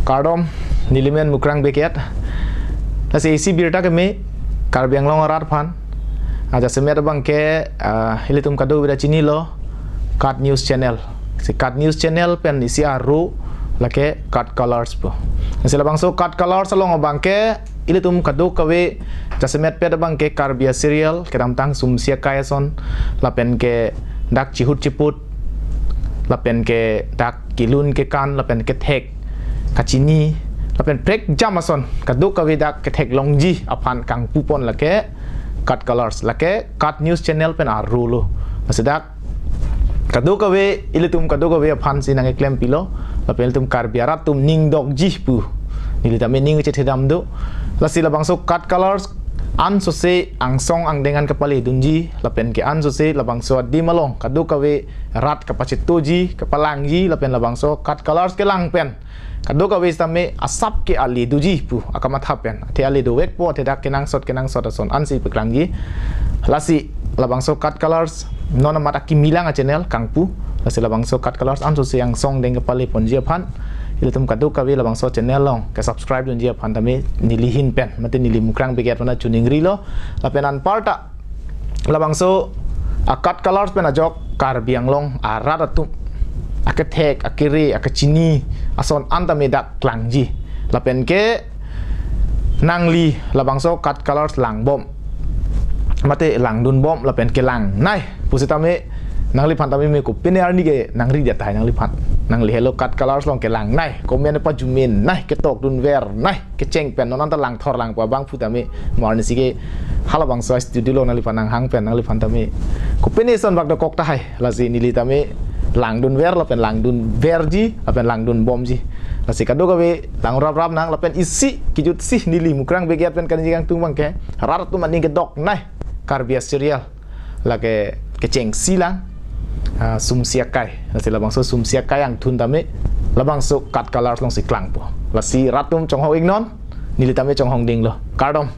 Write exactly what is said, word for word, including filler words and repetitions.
Kardom, nelimen Mukrang Bey Kiat. Lasi isi birta keme Karbi Anglong arat aphan. Ajasemet abangke, ah, ilitum kadokave ta chinilo KAT News Channel. Si KAT News Channel pen isi aro lake KAT Colors pu. Si labangso KAT Colors along abangke ilitum kadokave jasemet pet abangke Karbi a-serial kedamtang Sumsi Akai ason lapen ke dak Chihut Chiput lapen ke dak Kelun Kekan lapen kethek kachini lapen prekjam ason kadokave dak kethek longji aphan kangpupon lake KAT Colors, lake KAT News Channel pen aro lo. Lasi dak kadokave, ilitum kadokave aphan si nangkeklempilo lapen ilitum Karbi arat atum ning dokji pu neli tame ning chethedam do. Lasi labangso KAT Colors ansose angsong angdeng an kapaledunji lapen ke ansose labangso adim along kadokave rat kapachetoji, kapalangji lapen labangso KAT Colors kelang pen kadokave sitame asap ke ale doji pu akamatha pen, athe ale dovekpo, athe dak kenangsot kenangsot ason ansi paklangji. Lasi labangso KAT Colors non amat akimi lang a-channel kangpu. Lasi labangso KAT Colors ansose angsong angdeng kapaleponji aphan ilitum kadokave labangso channel along ke-subscribe dunji aphan tame neli ahin pen mate neli Mukrang Bey Kiat aphan choningri lo. Lapen anparta labangso a-KAT Colors pen ajok Karbi Anglong arat atum akethek, akere, akachini ason an tame dak klangji. Lapen ke nangli labangso KAT Colors langbom mate langdunbom lapen kelangnei pusitame nangliphan tame me kopine arni ke nangri det tahai nangliphan. Nangli helo KAT Colors along kelangnei, comment pajumenei, ketokdunvernei, kecheng pen non anta langthor langpo abang pu tame mo arnisi ke halabangso studio along nangliphan nanghang pen nangliphan tame kopine ason bak dokok tahai. Lasi neli tame langdunver lapen langdunverji lapen langdunbomji. Lasi kadokave lang raprap nang lapen isi kejutsi neli Mukrang Bey Kiat pen kaningje kangtung abangke rat atum aning kedoknei Karbi a-serial lake kechengsi lang, ah, Sumsi Akai. Lasi labangso Sumsi Akai angthun tame labangso KAT Colors alongsi klangpo. Lasi rat atum chonghong iknon, neli tame chonghong dinglo. Kardom.